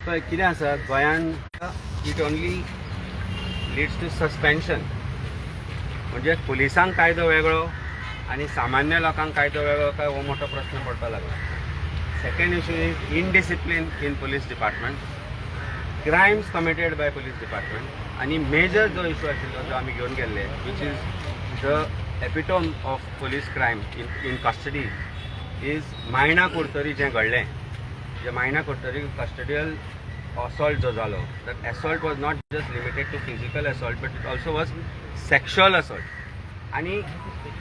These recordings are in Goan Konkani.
पळय कितें आसा, गोंयान it only leads to suspension. म्हणजे पुलिसांक कायदो वेगळो आनी सामान्य लोकांक कायदो वेगळो काय, हो मोठो प्रश्न पडपाक लागला. Second issue is indiscipline in police department, crimes committed by police department. आनी मेजर जो इशू आशिल्लो, जो आमी घेवन गेल्ले, which is the epitome of police crime in custody, is Maina Curtorim जें घडलें, जे मायणा कुडतरी कस्टडियल असॉल्ट जो जालो, that assault was not just limited to physical assault, but it also was sexual assault. आनी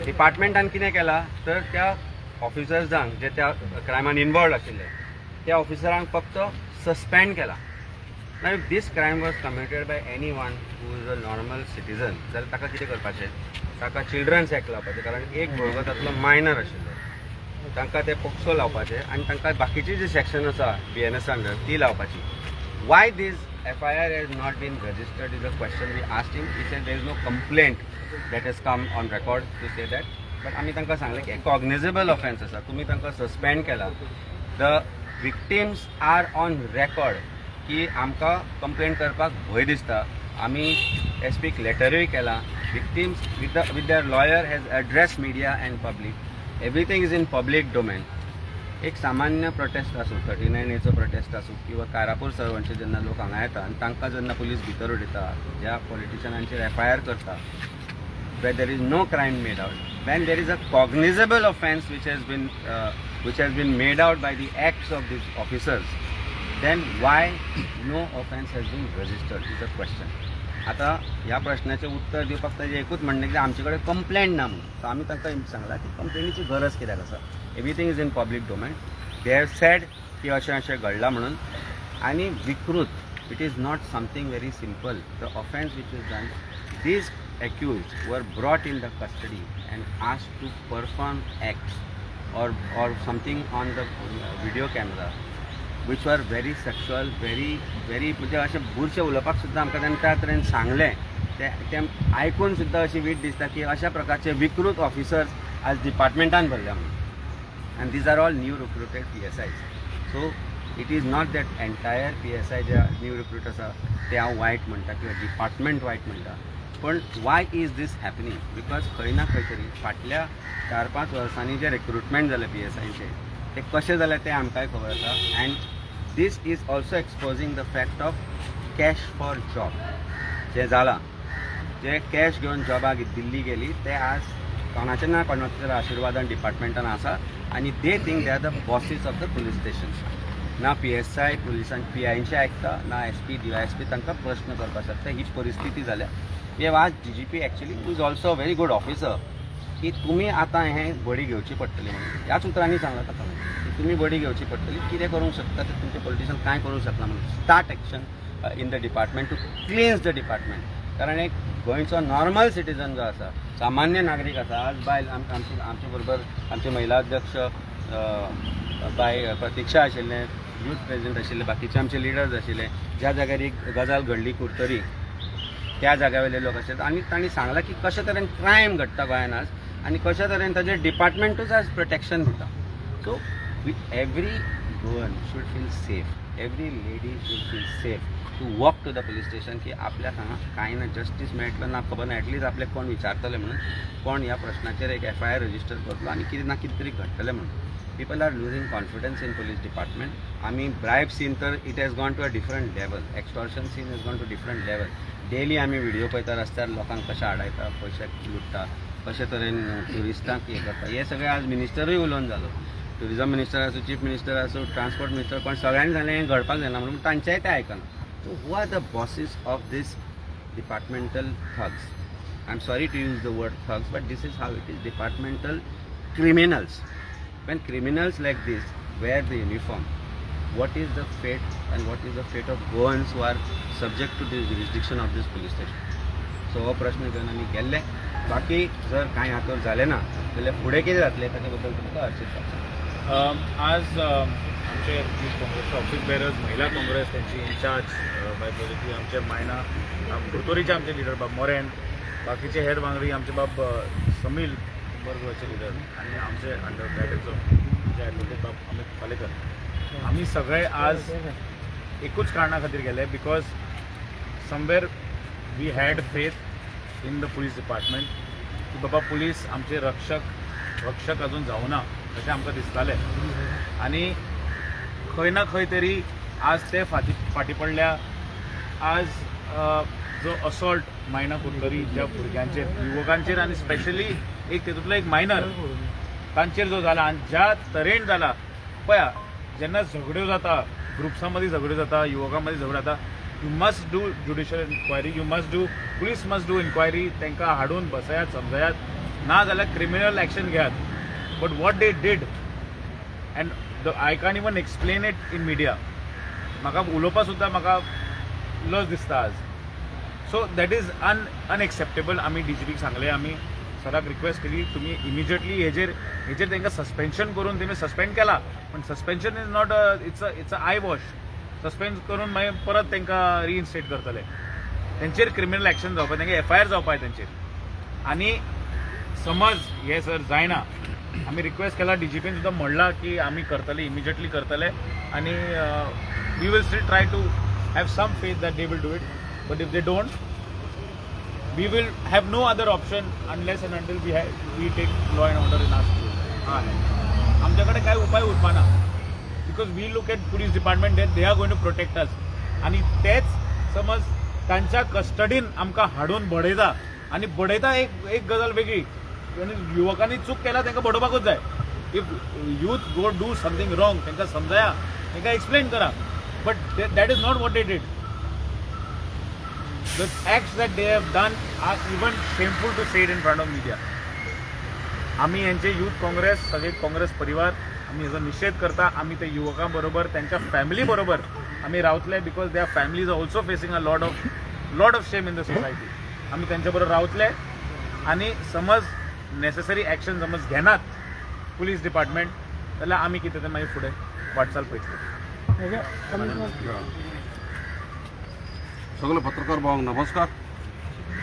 डिपार्टमेंटान कितें केलां तर त्या ऑफिसर्सांक जे त्या क्रायमान इनवॉल्ड आशिल्ले, त्या ऑफिसरांक फक्त सस्पेंड केला. Now, if this crime was committed by anyone who is a normal citizen, जाल्यार ताका कितें करपाचें? ताका चिल्ड्रन्स एक्ट लावपाचें, कारण एक भुरगो तातलो मायनर आशिल्लो. तांकां ते पोक्सो लावपाचे आनी तांकां बाकीची जी सेक्शन आसा बीएनएस अंडर, ती लावपाची. Why this FIR has not been registered is a question we asked him. He said there is no complaint that has come on record to say that. But आमी तांकां सांगलें की कॉग्निजेबल ऑफेन्स आसा, तुमी तांकां सस्पेंड केला. The victims are on record की आमकां कंप्लेन करपाक भंय दिसता. आमी एस पीक लेटरूय केला. Victims with their lawyer has address media and public. Everything is in public domain. एक सामान्य प्रोटेस्ट आसूं, 39 एचो प्रोटेस्ट आसूं किंवा कारापूर सरवणचे जेन्ना लोक हांगा येता आनी तांकां जेन्ना पुलीस भितर उडयता, ज्या पॉलिटिशनांचेर एफआयआर करता, where there is no crime made out, when there is a cognizable offence which has been made out by the acts of these officers, then why no offence has been registered is a question. आता ह्या प्रश्नाचें उत्तर दिवपाक ताजें एकूच म्हणणें की आमचे कडेन कंप्लेंट ना म्हणून. सो आमी तांकां सांगलां की कंप्लेनीची गरज कित्याक आसा? Everything is in public domain. They have said की अशें अशें घडलां म्हणून. आनी विकृत, it is not something very simple, the offence which is done. These accused were brought in the custody and asked to perform acts or something on the video camera which were very sexual, very very, म्हणजे अशें बुरशें उलोवपाक सुद्दां आमकां तांणी त्या तरेन सांगलें, तें तें आयकून सुद्दां अशी वीट दिसता की अशा प्रकारचे विकृत ऑफिसर्स आज डिपार्टमेंटान भरल्या म्हणून. And these are all new recruited PSIs. So it is not that entire PSI J new recruit आसा ते हांव वायट म्हणटा किंवा डिपार्टमेंट वायट म्हणटा, पण why is this happening? Because खंय ना खंय तरी फाटल्या 4-5 वर्सांनी जे रिक्रुटमेंट जालें पीएसआयचें, तें कशें जालें तें आमकांय खबर आसा. And this is also exposing the fact of cash for job जें जालां. जे कॅश घेवन जॉबाक दिल्ली गेली, ते आज कोणाच्या ना कोणाच्या आशिर्वादान डिपार्टमेंटान आसा आनी they think they are the bosses of the police stations. ना पीएसआय पुलिसान पीआयचे आयकता, ना SP, DYSP तांकां प्रश्न करपाक शकता. ही परिस्थिती जाल्या. We have asked DGP actually, who is also a very good officer, की तुमी आतां हें बडी घेवची पडटली म्हणून. ह्याच उतरांनी सांगलां ताका की तुमी बडी घेवची पडटली, कितें करूंक शकता ते तुमचे पॉलिटिशियन कांय करूंक शकना म्हणून. Start action in the department to cleanse the department. कारण एक गोंयचो नॉर्मल सिटीजन जो आसा, सामान्य नागरीक आसा, आज बायल आमचे आमचे बरोबर आमचे महिला अध्यक्ष बाय प्रतिक्षा आशिल्ले, यूथ प्रेसिडेंट आशिल्ले, बाकीचे आमचे लिडर्स आशिल्ले, ज्या जाग्यार एक गजाल घडली कुडतरी, त्या जाग्या वयले लोक आशिल्ले आनी तांणी सांगलां की कशे तरेन क्रायम घडटा गोंयान आज आनी कशा तरेन ताजें डिपार्टमेंटूच आज प्रोटेक्शन दिता. So every Goan should feel safe, every lady should feel safe to walk to the police station, की आपल्याक हांगा कांय ना जस्टीस मेळटलो ना खबर ना, एटलीस्ट आपल्याक कोण विचारतले म्हणून, कोण ह्या प्रश्नाचेर एक एफआयआर रजिस्टर करतलो आनी कितें ना कितें तरी घडटलें म्हणून. People are losing confidence in police department. आमी ब्रायब सीन तर it has gone to a different level. Extortion scene has gone to different level. Daily आमी व्हिडिओ पळयता, रस्त्यार लोकांक कशें आडायता, पयशे लुट्टा, कशे तरेन ट्युरिस्टांक हें करता. हे सगळें आज मिनिस्टरूय उलोवन जालो. ट्युरिजम मिनिस्टर आसूं, चीफ मिनिस्टर आसूं, ट्रान्सपोर्ट मिनिस्टर, कोण, सगळ्यांनी सांगलें हें घडपाक जायना म्हणून, तांचेंय तें आयकना. So who are the bosses of this departmental thugs? I am sorry to use the word thugs, but this is how it is, departmental criminals. When criminals like this wear the uniform, what is the fate and what is the fate of Goans who are subject to the jurisdiction of this police station? So हो प्रश्न घेवन आमी गेल्ले. बाकी जर कांय हातूंत जालें ना जाल्यार फुडें कितें जातलें ताचे बद्दल तुमकां हर्शीत जाता. आज आमचे यूथ काँग्रेसचे ऑफिस बेरर्स, महिला काँग्रेस त्यांची इन्चार्ज बाय प्रगती, आमचे मायना कुडतोरीचे आमचे लिडर बाब मोरेन, बाकीचे हेर वांगडी, आमचे बाब समील बरगोवाचे लिडर आणि आमचे अंडर गायडेन्स आमचे ॲडव्होकेट बाब अमित पालेकर, आम्ही सगळे आज एकूच कारणा खातीर गेले, because somewhere we had faith in the police department की बाबा पुलीस आमचे रक्षक अजून जावना अशें आमकां दिसतालें. आनी खंय ना खंय तरी आज ते फाटी फाटी पडल्या. आज जो असॉल्ट मायना कुरतरी ज्या भुरग्यांचेर, युवकांचेर आनी स्पेशली एक तेतूंतलो एक मायनर तांचेर जो जाला आनी ज्या तरेन जाला, पळया, जेन्ना झगड्यो जाता, ग्रुप्सां मदीं झगड्यो जाता, युवकां मदीं झगड्यो जाता, you must do judicial inquiry, you must do, police must do inquiry. तांकां हाडून बसयात, समजायात, ना जाल्यार क्रिमिनल एक्शन घेयात. But what they did and the I can even explain it in media. म्हाका उलोवपा सुद्दां म्हाका लज दिसता आज. So that is unacceptable. आमी डीजीपीक सांगलें, आमी सराक रिक्वेस्ट केली, तुमी इमिजिएटली हेजेर तांकां सस्पेन्शन करून, तेमी सस्पेंड केला, पण suspension is not a it's a eye wash. Suspend करून मागीर परत तांकां रिइन्स्टेट करतले. तेंचेर क्रिमिनल एक्शन जावपा, तांकां एफआयआर जावपा तेंचेर. आनी समज हे सर जायना, आमी रिक्वेस्ट केला, डीजीपीन सुद्दां म्हणलां की आमी करतले, इमिजिएटली करतले आनी we will still try to have some faith that they will do it. But if they don't, we will have no other option unless and until we take law and order in our hand. आमच्याकडे काय उपाय उरपाना, because we look at police department that they are going to protect us. आनी तेच समज तांच्या कस्टडीन आमकां हाडून बडयता आनी बडयता, एक एक गजाल वेगळी, आनी युवकांनी चूक केल्या तांकां बडोवपाकूच जाय. If youth go do something wrong, तांकां समजाया, तांकां एक्सप्लेन करा, but that is not what they did. The acts that they have done are even shameful to say it in front of media. आम्ही यांचे युथ काँग्रेस, सगळे काँग्रेस परिवार आम्ही हेजो निषेध करता. आम्ही त्या युवकां बरोबर, त्यांच्या फॅमिली बरोबर आम्ही रावतले, because their families are also facing a lot of shame in the society. आम्ही त्यांच्या बरोबर रावतले आणि समज नेसेसरी ॲक्शन समज घेनात पुलीस डिपार्टमेंट, जाल्यार आमी कितें तें मागीर फुडें वाटचाल पळयतले. सगळे पत्रकार भावांक नमस्कार.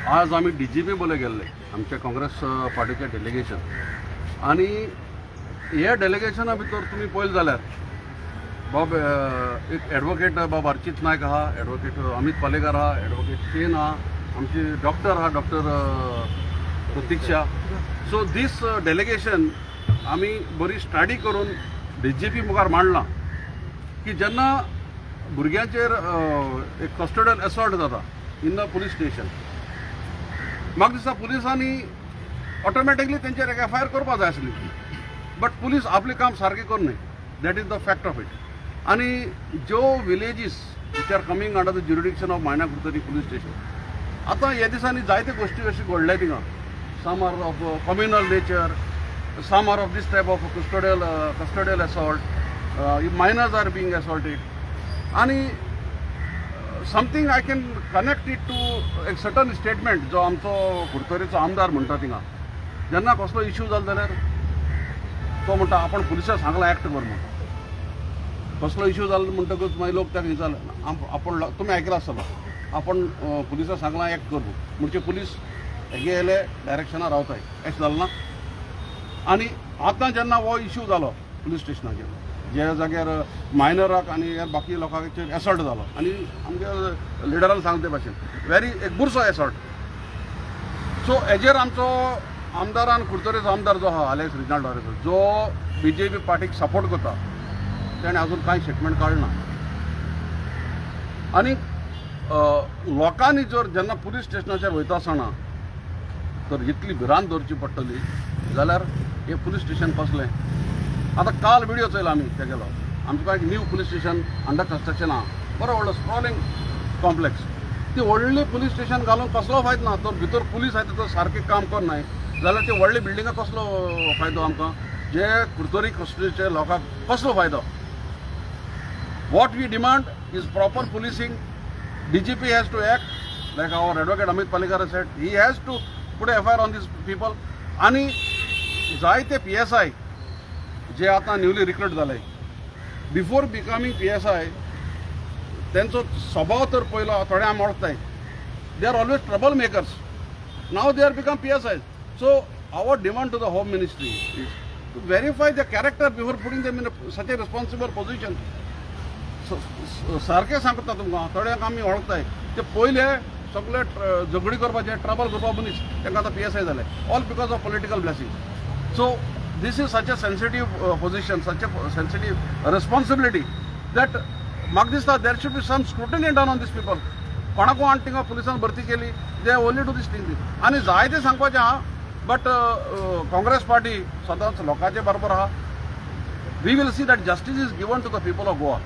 आज आमी डीजीपी बोले गेल्ले, आमच्या काँग्रेस पार्टीचे डेलिगेशन. आनी हे डेलिगेशना भितर तुमी पळयलें जाल्यार बाब एक एडवोकेट बाब अर्चित नायक आहा, एडवोकेट अमित पालेकार आहा, एडवोकेट शेन आहा, आमची डॉक्टर आहा, डॉक्टर प्रतीक्षा. सो दीस डेलिगेशन आमी बरी स्टडी करून डीजीपी मुखार मांडलां की जेन्ना भुरग्यांचेर एक कस्टडियल असॉल्ट जाता इन the police station, म्हाका दिसता पुलिसांनी ऑटोमॅटिकली तेंचेर एक एफआयआर करपा जाय आसली, बट पुलीस आपलें काम सारकें करनाय. That is the fact of it. आनी ज्यो villages which are coming under the jurisdiction of Maina Curtorim police station, आतां ह्या दिसांनी जायते गोश्टी अशी घडल्या थिंगा. Some are of communal nature, some are of this type of custodial assault, minors are being assaulted. आनी something I can connect it to एक सर्टन स्टेटमेंट जो आमचो कुडतरीचो आमदार म्हणटा थिंगा, जेन्ना कसलो इश्यू जालो जाल्यार तो म्हणटा, आपण पुलिसाक सांगला एक्ट कर म्हणून. कसलो इश्यू जालो म्हणटकूच मागीर लोक ताका विचारले, आपण तुमी आयकलां आसतलो, आपण पुलिसाक सांगलां एक्ट कर म्हणून, म्हणजे पुलीस हेगेले डायरेक्शनार रावताय अशें जालें ना. आनी आतां जेन्ना हो इश्यू जालो पुलीस स्टेशनाचेर, ज्या जाग्यार मायनराक आनी हेर बाकी लोकांचेर एसॉल्ट जालो आनी आमच्या लिडरान सांगले ते भाशेन व्हेरी एक बुरसो एसॉल्ट, सो हेजेर आमचो आमदारान, कुडतरेचो आमदार जो आहा आलेक्स रिजनाल्ड डॉरेसो, जो बीजेपी पार्टीक सपोर्ट करता, तेणें अजून कांय स्टेटमेंट काडना. आनी लोकांनी जर जेन्ना पुलीस स्टेशनाचेर वयता आसतना तर इतली भिरांत दवरची पडटली जाल्यार हें पुलीस स्टेशन कसलें? आतां काल व्हिडिओ चोयला आमी तेगेलो. आमकां एक new police station under construction आहा, बरो व्हडलो स्प्रॉलिंग कॉम्प्लेक्स. ती व्हडली पुलीस स्टेशन घालून कसलो फायदो ना. तर भितर पुलीस आहाय तर सारकें काम करनाय जाल्यार ती व्हडली बिल्डिंगा कसलो फायदो आमकां? जे कुडतरी कस्टडीचे लोकांक कसलो फायदो? What we demand is proper policing. DGP has to act, like our advocate Amit Palekar said, he has to put FIR on these people. आणि जायते पीएसआय जे आतां न्यूली रिक्रूट जाले, बिफोर बिकमींग पीएसआय तेंचो स्वभाव तर पयलो थोडे आमी वळखताय, they are always trouble makers. Now they are become PSI. So our demand to the home ministry is to verify the character before putting them in such a responsible position. सारकें सांगता तुमकां, थोड्यांक आमी वळखताय, ते पयले सगळे झगडी करपाचे, ट्रबल करपा मनीस, तांकां आतां पीएसआय जाले, all because of political blessing. So this is such a sensitive position, such a sensitive responsibility that म्हाका दिसता there should be some scrutiny done on these people. कोणाकू हाडून थिंगा पुलिसान भरती केली, they only do this thing. आनी जायते सांगपाचें आहा, बट काँग्रेस पार्टी सदांच लोकांचे बरोबर आहा. We will see that justice is given to the people of Goa.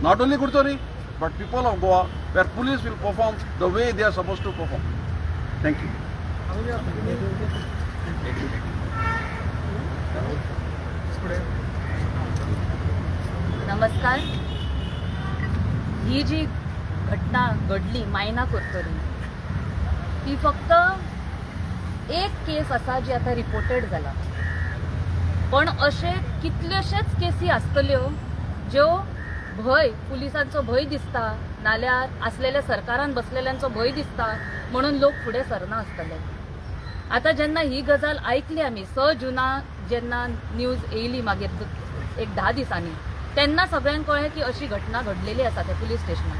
Not only Curtorim, but people of Goa, where police will perform the way they are supposed to perform. Thank you. नमस्कार. ही जी घटना घडली मायना कुरतरी, ती फक्त एक केस आसा जी आतां रिपोर्टेड जाला, पण अशे कितल्योशेच केसी आसतल्यो ज्यो भंय, पुलिसांचो भंय दिसता, नाल्यार आसलेल्या सरकारान बसलेल्यांचो भंय दिसता म्हणून लोक फुडें सरना आसतले. आतां जेन्ना ही गजाल आयकली आमी, 6 जुना जेन्ना न्यूज येयली, मागीर एक 10 दिसांनी तेन्ना सगळ्यांक कळ्ळें की अशी घटना घडलेली आसा त्या पुलीस स्टेशनार.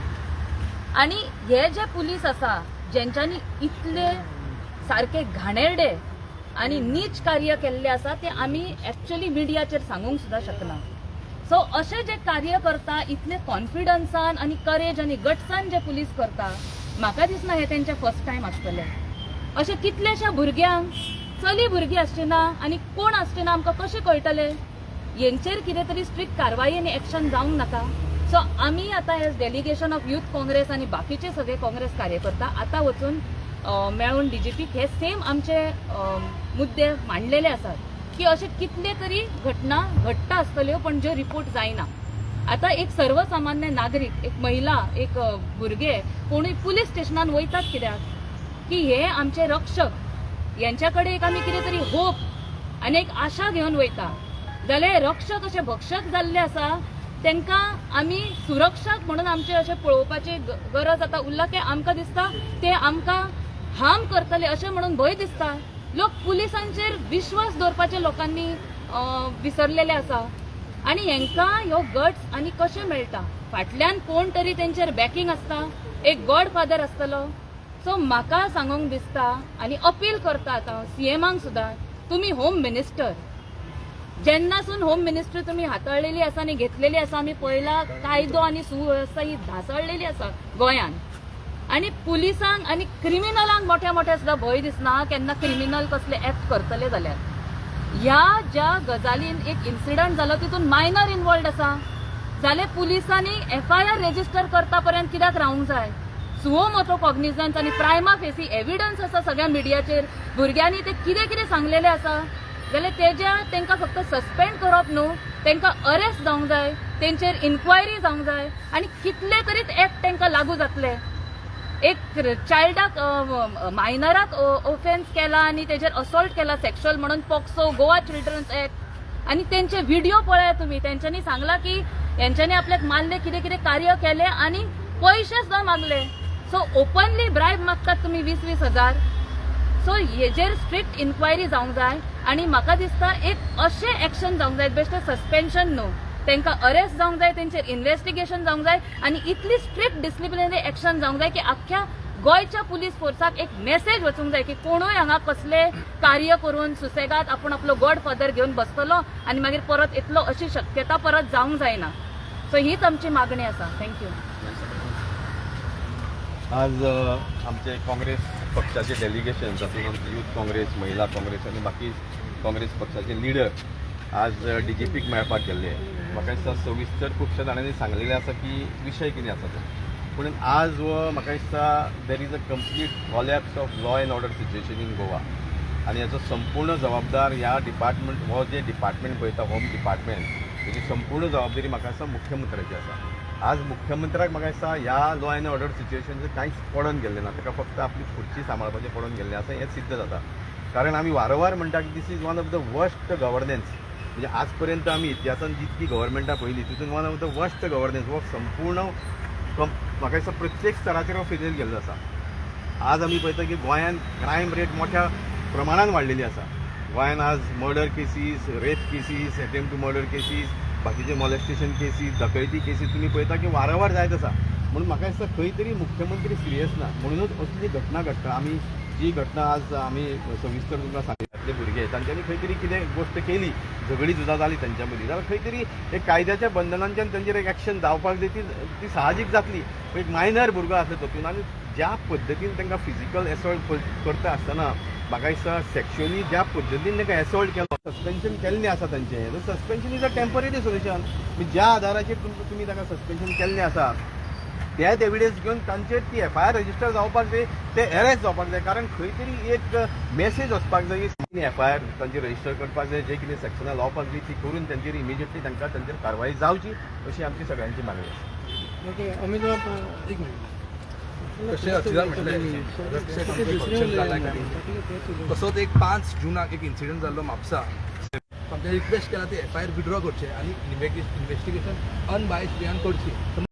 आनी हे जे पुलीस आसा, जेंच्यांनी इतले सारके घाणेरडे आनी नीच कार्य केल्ले आसा, ते आमी एक्चुअली मिडियाचेर सांगूंक सुद्दां शकना. सो अशें जे कार्य करता इतले कॉन्फिडन्सान आनी करेज आनी गट्सान जे पुलीस करता, म्हाका दिसना हे तेंचें फर्स्ट टायम आसतलें. अशें कितल्याश्या भुरग्यांक, चली भुरगीं आसची ना आनी कोण आसचे ना, आमकां कशें कळटलें? हेंचेर कितें तरी स्ट्रिक्ट कारवाई आनी एक्शन जावंक नाका? सो आमी आतां as delegation of youth Congress आनी बाकीचे सगळे काँग्रेस कार्यकर्ता आतां वचून मेळून डीजीपीक हे सेम आमचे मुद्दे मांडलेले आसात की अशे कितले तरी घटना घडटा आसतल्यो, पण ज्यो रिपोर्ट जायना. आतां एक सर्वसामान्य नागरीक, एक महिला, एक भुरगे कोणूय पुलीस स्टेशनान वयतात कित्याक? की हे आमचे रक्षक, यांच्या कडेन एक आमी कितें तरी होप आनी एक आशा घेवन वयता. जाल्यार रक्षक अशे भक्षक जाल्ले आसा, तांकां आमी सुरक्षक म्हणून आमचे अशें पळोवपाची गरज आतां उरला की आमकां दिसता ते आमकां हार्म करतले अशें म्हणून भंय दिसता. लोक पुलिसांचेर विश्वास दवरपाचे लोकांनी विसरलेले आसा. आनी हेंकां ह्यो गट्स आनी कशें मेळटा? फाटल्यान कोण तरी तेंचेर बॅकिंग आसता, एक गॉड फादर आसतलो. सो म्हाका सांगूंक दिसता आनी अपील करता आतां सीएमाक सुद्दां, तुमी होम मिनिस्टर, जेन्नासून होम मिनिस्ट्री तुमी हाताळलेली आसा आनी घेतलेली आसा, आमी पळयला कायदो आनी सुवेवस्था ही ढासळलेली आसा गोंयांत. आनी पुलिसांक आनी क्रिमिनलांक मोठ्या मोठ्या सुद्दां भंय दिसना केन्ना क्रिमिनल कसले एक्ट करतले जाल्यार. ह्या ज्या गजालीन एक इन्सिडंट जालो, तितून मायनर इनवॉल्ड आसा, जाल्यार पुलिसांनी एफआयआर रेजिस्टर करता पर्यंत कित्याक रावंक जाय? सुओ मोटो कॉग्निजन्स आनी प्रायमा फेसी एविडन्स आसा सगळ्या मिडियाचेर, भुरग्यांनी ते कितें कितें सांगलेलें आसा, जाल्यार तेज्या तांकां फक्त सस्पेंड करप न्हू, तांकां अरेस्ट जावंक जाय, तेंचेर इन्क्वायरी जावंक जाय आनी कितले तरी एक्ट तांकां लागू जातले. एक चायल्डाक, मायनराक ऑफेन्स केला आनी तेजेर असॉल्ट केला सेक्शुअल म्हणून पॉक्सो, गोवा चिल्ड्रन्स एक्ट. आनी तेंचे व्हिडिओ पळयात तुमी, तेंच्यांनी सांगला की हेंच्यांनी आपल्याक मारले, कितें कितें कार्य केलें आनी पयशे सुद्दां मागले. सो ओपनली ब्रायब मागतात तुमी 20-20 हजार. सो हेजेर स्ट्रिक्ट इन्क्वायरी जावंक जाय आनी म्हाका दिसता एक अशें एक्शन जावंक जाय, बेश्टें सस्पेन्शन न्हू, तांकां अरेस्ट जावंक जाय, तेंचेर इन्व्हेस्टिगेशन जावंक जाय आनी इतली स्ट्रिक्ट डिसिप्लिनरी एक्शन जावंक जाय की आख्ख्या गोंयच्या पुलीस फोर्साक एक मेसेज वचूंक जाय की कोणूय हांगा कसले कार्य करून सुसेगात आपूण आपलो गॉड फादर घेवन बसतलो आनी मागीर परत येतलो, अशी शक्यता परत जावंक जायना. सो हीच आमची मागणी आसा. Thank you. आज आमचे काँग्रेस पक्षाचे डेलिगेशन, तातूंत आमचे यूथ काँग्रेस, महिला काँग्रेस आनी बाकी काँग्रेस पक्षाचे लिडर आज डीजीपीक मेळपाक गेल्ले. म्हाका दिसता सविस्तर खुबश्या जाणांनी सांगलेलें आसा की विशय कितें आसा तो. पूण आज हो म्हाका दिसता there is a complete collapse of law and order situation in Goa आनी हाचो संपूर्ण जबाबदार ह्या डिपार्टमेंट, हो जे डिपार्टमेंट पळयता, होम डिपार्टमेंट, तेजी संपूर्ण जबाबदारी म्हाका दिसता मुख्यमंत्र्याची आसा. आज मुख्यमंत्र्याक म्हाका दिसता ह्या लॉ एन्ड ऑर्डर सिच्युएशनचें कांयच पडून गेल्लें ना. ताका फक्त आपली खुर्ची सांबाळपाचें पडून गेल्लें आसा हें सिद्ध जाता. कारण आमी वारंवार म्हणटा की this is one of the worst governance. म्हणजे आज पर्यंत आमी इतिहासान जितकी गव्हर्मेंटां पळयली, तितून one of the worst governance. हो संपूर्ण म्हाका दिसता प्रत्येक स्तराचेर हो फेल गेल्लो आसा. आज आमी पळयता की गोंयांत क्रायम रेट मोठ्या प्रमाणान वाडलेली आसा. गोंयांत आज murder cases, rape cases, attempt to murder cases. बाकीचे मॉलेस्टेशन केसी, डकैती केसी तुमी पळयता की वारंवार जायत आसा. म्हणून म्हाका दिसता खंय तरी मुख्यमंत्री सिरियस ना, म्हणूनच असली घटना घडटा. आमी जी घटना आज आमी सविस्तर तुमकां सांगितले, भुरगे तांच्यांनी खंय तरी कितें गोश्ट केली, झगडी झुजां जाली तांच्या मदीं जाल्यार खंय तरी एक कायद्याच्या बंधनांच्यान तांचेर एक एक्शन जावपाक जाय, ती ती साहजीक जातली. एक मायनर भुरगो आसलो तातूंत आनी ज्या पद्दतीन तांकां फिजिकल एसॉल्ट करता आसतना म्हाका दिसता सेक्शुअली ज्या पद्दतीन तांकां एसॉल्ट केलो, सस्पेन्शन केल्लें आसा तांचें. Suspension is a temporary solution. ज्या आधाराचेर तुमी ताका सस्पेन्शन केल्लें आसा तेच एविडन्स घेवन तांचेर ती एफआयआर रजिस्टर जावपाक जाय, ते अरेस्ट जावपाक जाय. कारण खंय तरी एक मेसेज वचपाक जाय की एफआयआर तांचेर रजिस्टर करपाक जाय, जे कितें सेक्शनां लावपाक जाय ती करून तांचेर इमिजिएटली तांकां तांचेर कारवाय जावची अशी आमची सगळ्यांची मागणी आसा. ओके, अमित बाब, एक मिनिट. कशें अचिदान म्हटलें, रक्षक जाला तसोच एक 5 जुनाक एक इन्सिडंट जाल्लो म्हापसा. आमचे रिक्वेस्ट केला ते एफआयआर विड्रॉ करचे आनी इन्वेस्टिगेशन अनबायस्ड वेयान करची.